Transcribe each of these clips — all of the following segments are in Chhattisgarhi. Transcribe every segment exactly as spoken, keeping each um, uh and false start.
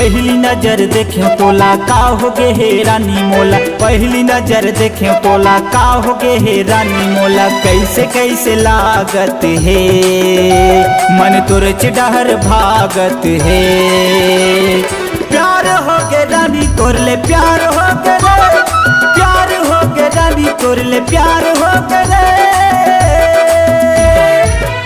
पहली नजर देखेंव तोला, का होगे हे रानी मोला। पहली नजर देखेंव तोला, का होगे हे रानी मोला। कैसे कैसे लागत हे, मन तोरेच डहर भागत हे। प्यार होगे रानी तोर ले, प्यार होगे रे, प्यार होगे रानी तोर ले, प्यार होगे रे।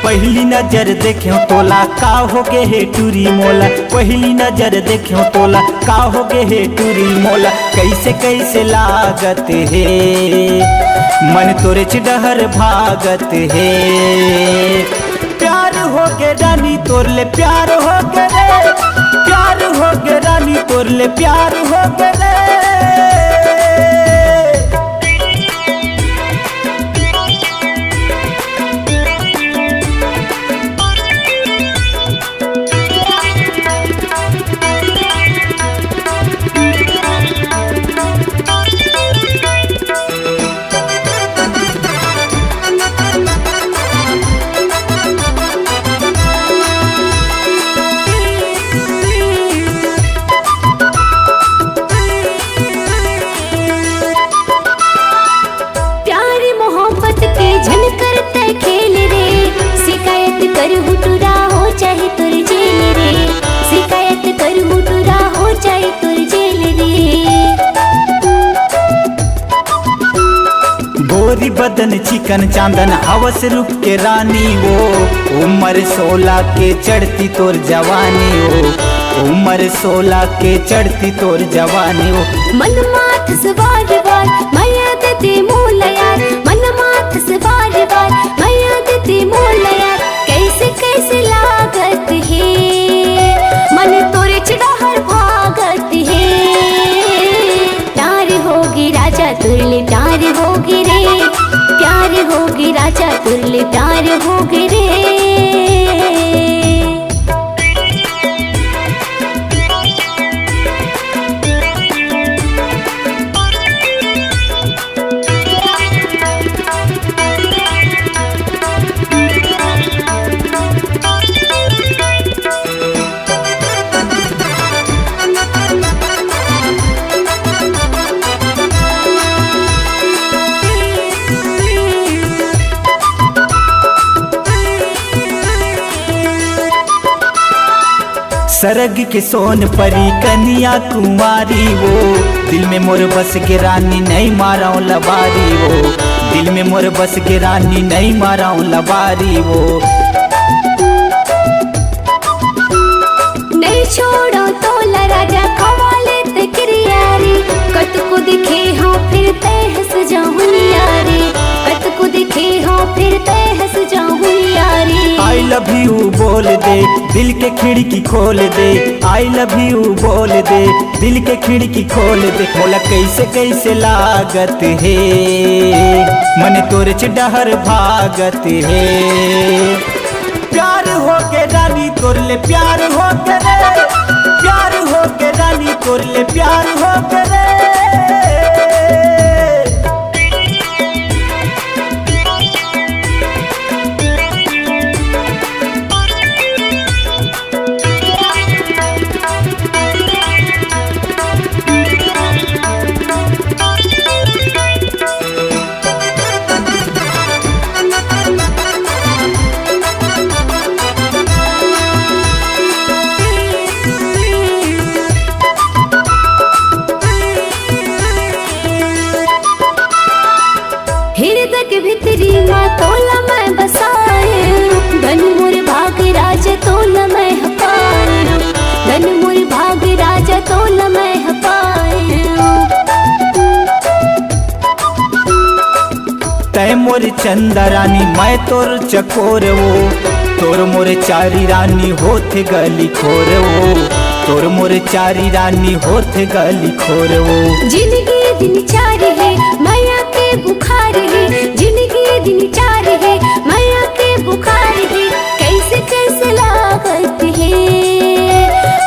पहली नजर देखेंव तोला, का होगे हे टूरी मोला। पहली नजर देखेंव तोला, का होगे हे टूरी मोला। कैसे कैसे लागत हे, मन तोरेच डहर भागत हे। प्यार होगे रानी तोर ले, प्यार होगे रे, प्यार होगे रानी तोर ले, प्यार होगे रे। प्यार मोहब्बत के झन कर तैं खेल रे, शिकायत करहूँ टूरा हो चाहे तोर जेल रे, शिकायत करहूँ टूरा हो चाहे तोर जेल रे। गोरी बदन चिकन चांदन हवस रूप के रानी वो, उम्र सोलह के चढ़ती तोर जवानी वो, उम्र सोलह के चढ़ती तोर जवानी वो। मन माथस वार वार, मया देते मोला यार, मन माथस वार वार, मया देते मोला यार। कैसे कैसे लागत हे, मन तोरेच डहर भागत हे। प्यार होगे राजा तोर ले, प्यार होगे रे, प्यार होगे राजा तोर ले, प्यार होगे रे। सरग के सोन परी कनिया कुंवारी वो, दिल में मोर बस गे रानी नइ मारंव लबारी वो, दिल में मोर बस गे रानी नइ मारंव लबारी वो। नइ छोड़ंव तोला राजा खवा ले तैं किरिया रे, कतको देखे हंव फिर तैं हंस जाहूं यारी, कतको देखे हंव फिर तैं हंस जाहूं यारी। I love you बोल दे, दिल के खिड़की खोल दे, I love you बोल दे, दिल के खिड़की खोल दे। मोला कैसे कैसे लागत हे, मन तोरेच डहर भागत हे। प्यार होगे रानी तोर ले, प्यार होगे रे, प्यार होगे रानी तोर ले, प्यार होगे रे। हिरदय के भीतरी मा तोला मैं बसाएंव, धन मोर भाग राजा तोला मैं हपाएंव, धन मोर भाग राजा तोला मैं हपाएंव। तैं मोर चंदा रानी, मैं तोर चकोर वो, तोर मोर चारी रानी होथे गली खोर वो, तोर मोर चारी रानी होथे गली खोर वो। जिनगी दिन चार हे, मया के बुखार हे, जिनगी दिन चार हे, मया के बुखार हे। कैसे कैसे लागत हे,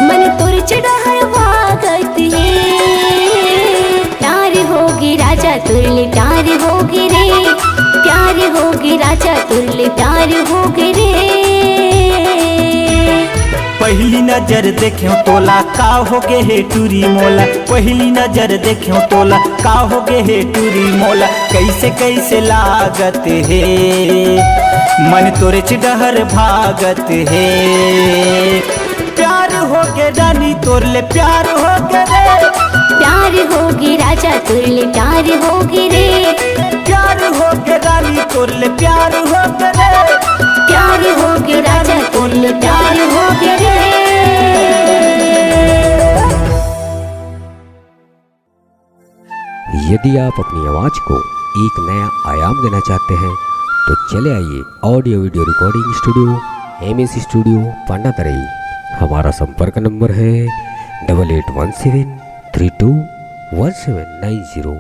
मन तोरेच डहर भागत हे। प्यार होगे राजा तोर ले, प्यार होगे रे, प्यार होगे राजा तोर ले, प्यार होगे रे। पहली न नजर देखेंव तोला, का होगे हे टूरी मोला, पहिली नजर देखेंव तोला, का होगे हे टूरी मोला, कइसे कइसे लागत हे, मन तोरेच डहर भागत हे। प्यार होगे रानी तोर ले, प्यार होगे रे। प्यार होगे राजा तोर ले, प्यार होगे रे। प्यार होगे रानी तोर ले, प्यार होगे रे। प्यार होगे राजा तोर ले, प्यार होगे रे। यदि आप अपनी आवाज को एक नया आयाम देना चाहते हैं, तो चले आइए audio video recording studio, M S, पांडातरई। हमारा संपर्क नंबर है double eight one seven three two one seven nine zero।